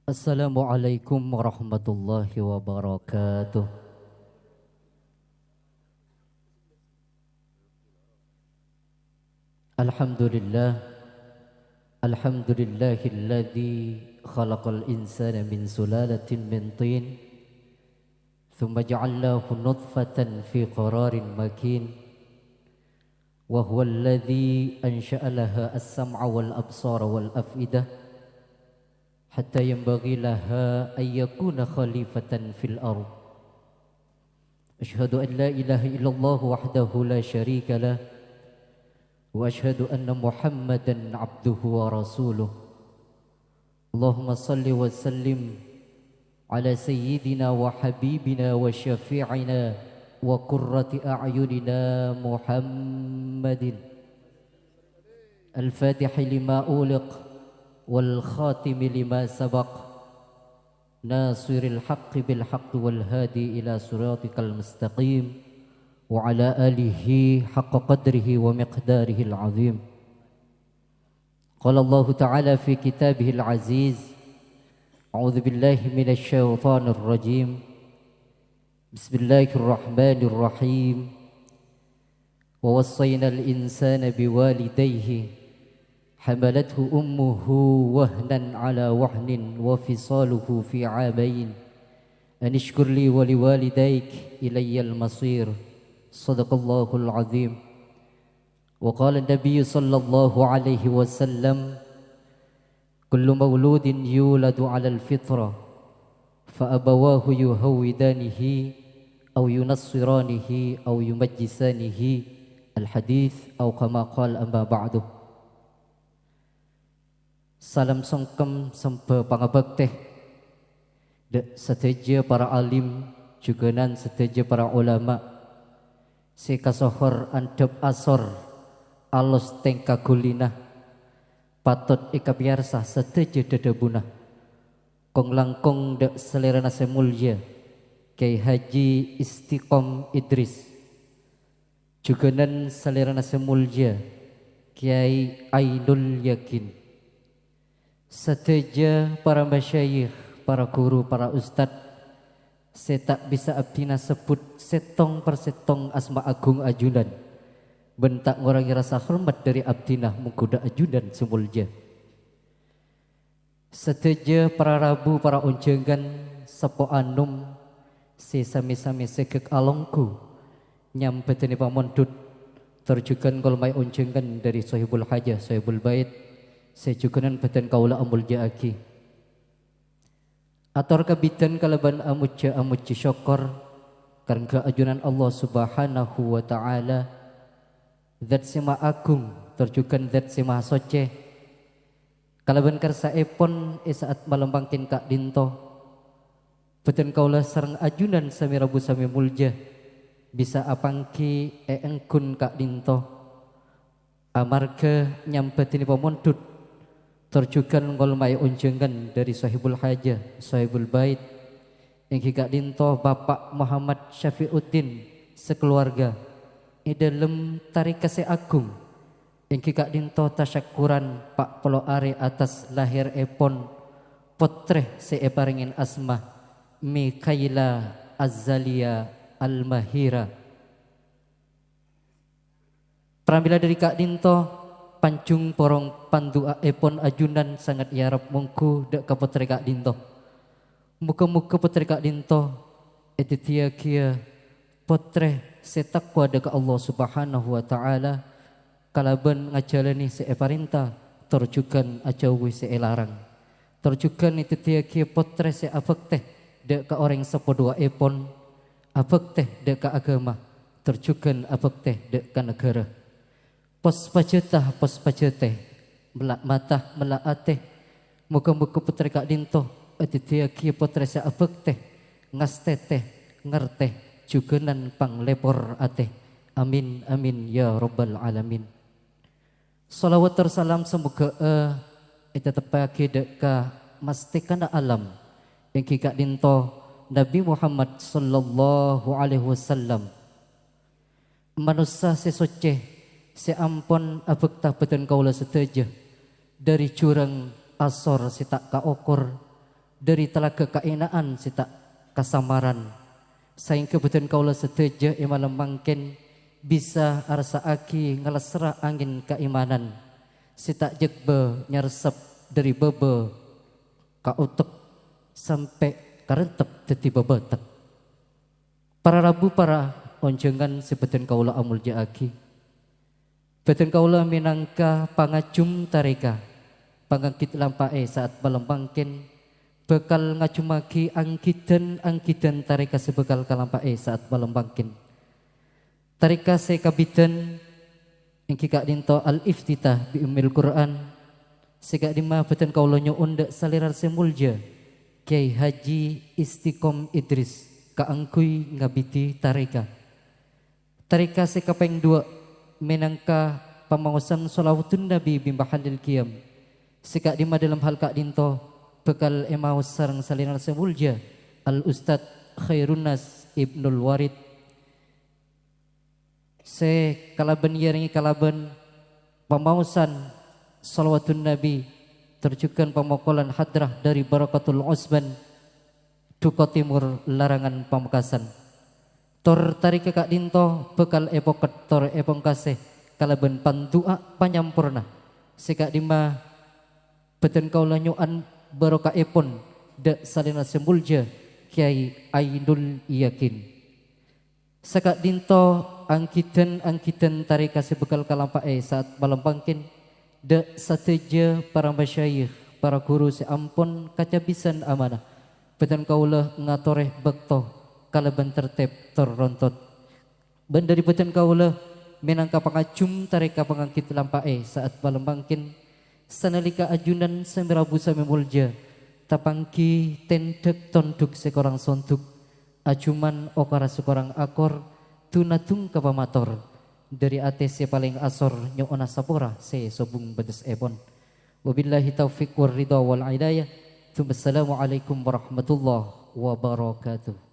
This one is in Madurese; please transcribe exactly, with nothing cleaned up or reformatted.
Assalamualaikum warahmatullahi wabarakatuh. Alhamdulillah. Alhamdulillahilladzi khalaqal insana min sulalatin min tin, tsumma ja'alahu nutfatan fi qararin makin. Wa huwalladzi ansha'a laha as-sam'a wal absara wal af'idah, hatta yanbaghi laha an yakuna khalifatan fil ard. Asyhadu an la ilaha illallah wahdahu la syarika lah, wa asyhadu anna Muhammadan abduhu wa rasuluh. Allahumma shalli wa sallim ala sayyidina wa habibina wa syafi'ina wa qurrati a'yunina Muhammadin, al-fatihi lima uliq, wal khatimi lima sabaq, nasiril haqqi bil haqqi wal hadi ila siratikal mustaqim, wa ala alihi haqqa qadrihi wa miqdarihil azim. Qala Allahu ta'ala fi kitabihil aziz, a'udzu billahi minasy syaithanir rajim. Bismillahirrahmanirrahim. Wa wassaynal insana biwalidayhi, hamalathu ummuhu wahnan ala wahnin wa fisaluhu fi amayn, anishkur li wa liwalidayk ilayyal masir. Shadaqallahul azim. Wa qala an-nabiyyu sallallahu alaihi wasallam, "Kullu mauludin yuladu 'alal fitrah, fa abawahu yuhawwidanihi aw yunassiranihi aw yumajjisanihi." Al-hadits, aw kama qal, amma ba'du. Salam songkem sembâ pangabhâktè dâ' sadhâjâ para alim, jhughânan sadhâjâ para ulama sè kasohor andhâp asor, alos tèngka ghulina, patot èkapèyarsa sadhâjâ dhâdhâbuna. Kong-langkong dâ' salèrana sè molja, Kyai Haji Istiqom Idris. Jhughânan salèrana sè molja, Kyai Ainul Yakin. Sadhâjâ para masyayikh, para ghuru, para ustad, sè ta' bisa abdhina sebbhut sèttong per sèttong asma agung ajunan, bân ta' ngorangè rasa hormat dâri abdhina mongghu dâ' ajunan sè molja. Sadhâjâ para rabu, para onjhângan, seppo anom sè sami-sami sèghek alongghu nyambhâdhâni pamondhut, tor jhughân kol maè onjhângan dâri Sohibul Hajah, Sohibul Bait, sè jhughânan bhâdhân kaulâ amolja'aghi. Ator kabidhân kalabân amojjhâ-amojjhi sokkor karengghâ ajunan Allah Subhanahu wa Ta'ala, Dzat sè Maha Agung, tor jhughân Dzat sè Maha Soccè. Kalabân kersaèpon è sa'at malem mangkèn ka'dinto, bhâdhân kaulâ sareng ajunan samè rabu samè molja bisa apangghi è engghun ka'dinto, amarghâ nyambhâdhâni pamondhut, tor jhughân ngolmaè onjhângan dâri Sohibul Hajah, Sohibul Bait, èngghi ka'dinto Bapa' Muhammad Syafiuddin sakalowarga è dhâlem tarèka sè agung, èngghi ka'dinto tasyakkuran pa' polo arè attas lahèrèpon pottrè sè èparèngè asma Mikhaila Azzalia Al-Mahira. Pramèla dâri ka'dinto, panjhung porong pandu'aèpon ajunan sanget èarep mongghu dâ' ka pottrè ka'dinto. Moghâ-moghâ pottrè ka'dinto èdhâddhiyâghiyâ pottrè sè taqwa dâ' ka Allah Subhanahu wa Ta'ala, kalabân ngajhâlânè sè èparènta, tor jhughân ajhâuwi sè èlarang. Tor jhughân èdhâddhiyâghiyâ pottrè sè abhâktè dâ' ka orèng seppo duwâ'èpon, abhâktè dâ' ka aghâma, tor jhughân abhâktè dâ' ka naghârâ. Pos pajhâta, pos pajhâtè, mella' mata, mella' atè, moghâ-moghâ pottrè ka'dinto èdhâddhiyâghiyâ pottrè sè abhâktè, ngastètè, ngartè, jhughânan panglèpor atè. Amin, amin, ya rabbal alamin. Shalawat tor salam samoghâ'â ètateppaghi dâ' ka mastèkana alam, èngghi ka'dinto Nabbhi Muhammad sallallahu alaihi wasallam. Manossa sè soccè, sè ampon abhâkta bhâdhân kaulâ sadhâjâ dâri jhurâng asor sè ta' kaokor, dhâri talaga kaèna'an sè ta' kasamaran, saèngghâ bhâdhân kaulâ sadhâjâ è malem mangkèn bisa arassa'aghi ngalasserra angèn kaimanan sè ta' jhâkbhâ nyarsep dhâri bâbâ ka otek sampè' karentep dhâddhi bâbâtek. Para rabu, para onjhângan sè bhâdhân kaulâ amoljâ'aghi. Bhâdhân kaulâ mènangka pangajhum tarèka, panganggit lampa'è sa'at malem mangkèn, bhâkal ngajhummaghi anggidhân-anggidhân tarèka sè bhâkal kalampa'è sa'at malem mangkèn. Tarèka sè kabidhân èngghi ka'dhinto Al-Iftitah bi Ummil Qur'an, sè ka'dhimma bhâdhân kaulâ nyo'on dhâ' salèra sè moljâ, Kyai Haji Istiqom Idris, kaangghuy ngabidhi tarèka. Tarèka sè kapèng duwâ' mènangka pamaosan shalawatun Nabi bi Mahallil Qiyam, sè ka'dhimma dhâlem hal ka'dhinto bhâkal èmaos sareng salèra sè moljâ Al-Ustadz Khairunnas Ibnul Warid, sè kalabân èyarèngè kalabân pamaosan shalawatun Nabi, tor jhughân pamokolan hadrah dhâri Barakatul Usban, Duko Timur, Larangan, Pamekasan. Tor tarèka ka'dhinto bhâkal èpokèt tor èpongkasè kalabân pandu'a panyamporna, sè ka'dhimma bhâdhân kaulâ nyo'on barokahèpon dhâ' salèra sè moljâ Kyai Ainul Yakin. Saka'dhinto anggidhân-anggidhân tarèka sè bhâkal kalampa'è sa'at malem mangkèn, dhâ' sadhâjâ para masyayikh, para ghuru sè ampon kacabisân amanah, bhâdhân kaulâ ngatorè bâkto kalabân tertib tor rontot. Bân dhâri bhâdhân kaulâ mènangka pangajhum tarèka panganggit lampa'è sa'at malem mangkèn, sanalèka ajunan samè rabu samè moljâ, tapangghi tèndhâk tondhuk sè korang sondhuk, ajhuman okara sè korang akor, dhun-adhung ka pamator. Dhâri atè sè palèng asor nyo'ona sapora sè sobung bâdâsèpon. Wabillahi taufiq war ridha wal hidayah. Tsummassalamualaikum warahmatullahi wabarakatuh.